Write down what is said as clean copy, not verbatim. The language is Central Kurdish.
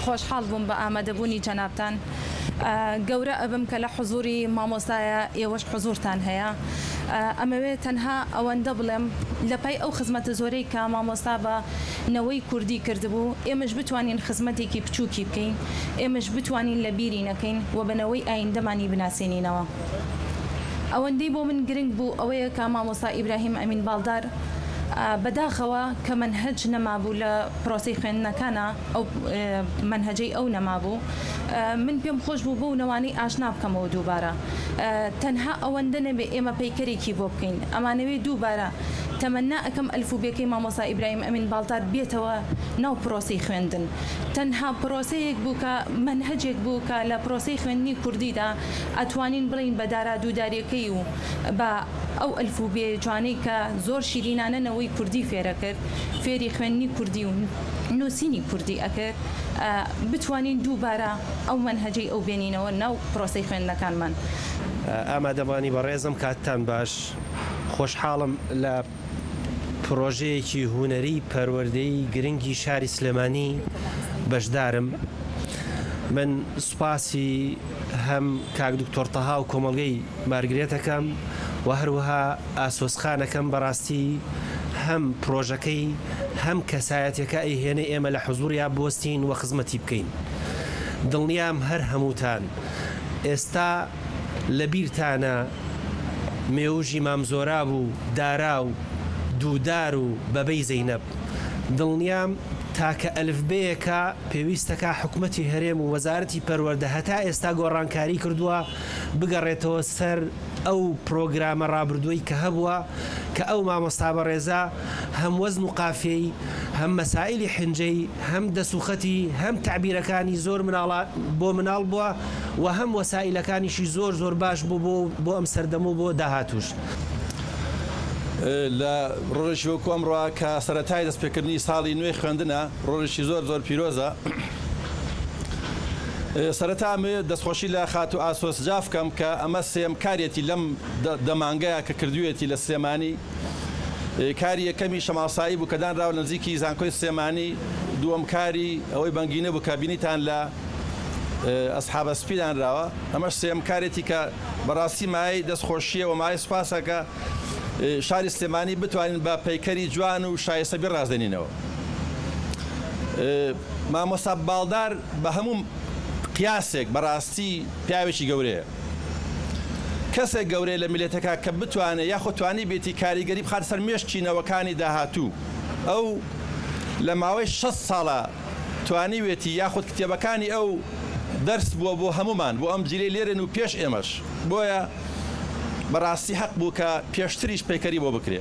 خۆشحاڵ بووم بە ئامادەبوونی جەنابتان. گەورە ئەبم کە لە حزوری مامۆستایە ئێوەش حزورتان هەیە. ئەمەوێ تەنها ئەوەندە بڵێم لە پای ئەو خزمەتە زۆرەی کە مامۆستا بە نەوەی کوردی کردبوو ئێمەش بتوانین خزمەتێکی بچووکی بکەین ئێمەش بتوانین لە بیری نەکەین و بە نەوەی ئایندەمانی بناسێنینەوە. ئەوەندەی بۆ من گرنگ بوو ئەوەیە کە مامۆستا ئیبراهیم ئەمین باڵدار بەداخەوە کە مەنهەج نەمابوو لە پرۆسەی خوێندنەکانا ئەو مەنهەجەی ئەو نەمابوو من پێم خۆش بوو بەو نەوانەی ئاشنا بکەمەوە دووبارە تەنها ئەوەندە نەبێ ئێمە پەیکەرێکی بۆ بکەین ئەمانەوێ دووبارە تەمەنا ئەکەم ئەلفوبێکەی مامۆستا ئیبراهیم ئەمین باڵدار بێتەوە ناو پرۆسەی خوێندن تەنها پرۆسەیەک بوو کە مەنهەجێک بوو کە لە پرۆسەی خوێندنی کوردیدا ئەتوانین بڵێین بە دارا دووداریەکەی و بە ئەو ئەلفوبێ جوانەی کە زۆر شیرینانە نەوەی کوردی فێرەکرد فێری خوێندنی کوردی و نووسینی کوردی ئەکرد بتوانین دووبارە ئەو مەنهەجەی ئەو بێنینەوە ناو پرۆسەی خوێندنەکانمان. ئامادەبانی بەڕێزم کاتتان باش خۆشحاڵم لە پرۆژەیەکی هونەری پەروەردەیی گرنگی شاری سلێمانی بەشدارم من سوپاسی هەم کاک دکتۆر تەها و کۆمەڵگەی مارگرێت ئەکەم و هەروەها ئاسۆس خان ئەکەم بەڕاستی هەم پرۆژەکەی هەم کەسایەتەکە ئەیهێنێ ئێمە لە حزوڕیا بوەستین و خزمەتی بکەین دڵنیام هەر هەمووتان ئێستا لە بیرتانە مێوژی مام زۆراب و دارا و دوودار و بەبەی زەینەب دڵنیام تاکە ئەلفبێیەکە پێویستەکا حکومەتی هەرێم و وەزارەتی پەروەردە هەتا ئێستا گۆڕانکاری کردووە بگەڕێتەوە سەر ئەو پرۆگرامە ڕابردووەی کە هەبووە کە ئەو مامۆستا بەڕێزە هەم وەزن و قافیەی هەم مەسائیلی حنجەی هەم دەسوخەتی هەم تەعبیرەکانی زۆر مناڵا بۆ مناڵ بووە و هەم وەسائیلەکانیشی زۆر زۆر باش بوو بۆ بۆ ئەم سەردەم و بۆ داهاتووش. لە ڕۆژێکی وەکو ئەمڕۆ کە سەرەتای دەستپێکردنی ساڵی نوێی خوێندنە، ڕۆژێکی زۆر زۆر پیرۆزە. سەرەتا ئەمەوێت دەستخۆشی لە خاتوو ئاسۆس جاف بکەم کە ئەمە سێیەم کاریەتی لەم دە مانگەیا کە کردوویەتی لە سلێمانی. کاری یەکەمی شەماڵ سایی بوو کە دانراوە لە نزیکی زانکۆی سلێمانی، دووەم کاری ئەوەی بەنگینە بوو کە بینیتان لە ئەسحابە سپی دانراوە، ئەمەش سێیەم کارێتی کە بەڕاستی مایەی دەستخۆشییە و مایەی سوپاسە کە شاری سلێمانی بتوانین بە پەیکەری جوان و شایستە بیڕازێنینەوە. مامۆستا باڵدار بە هەموو قیاسێک بەڕاستی پیاوێکی گەورەیە. کەسێک گەورەیە لە میللەتەکە کە بتوانێت یاخود توانیبێتی کاریگەری بخاتە سەر مێشکی نەوەکانی داهاتوو. ئەو لە ماوەی 60 ساڵە توانیوێتی یاخود کتێبەکانی ئەو دەرس بووە بۆ هەموومان، بۆ ئەم جیلەی لێرەن و پێش ئێمەش. بۆیە بەڕاستی هەق بوو کە پێشتریش پەیکەری بۆ بکرێ.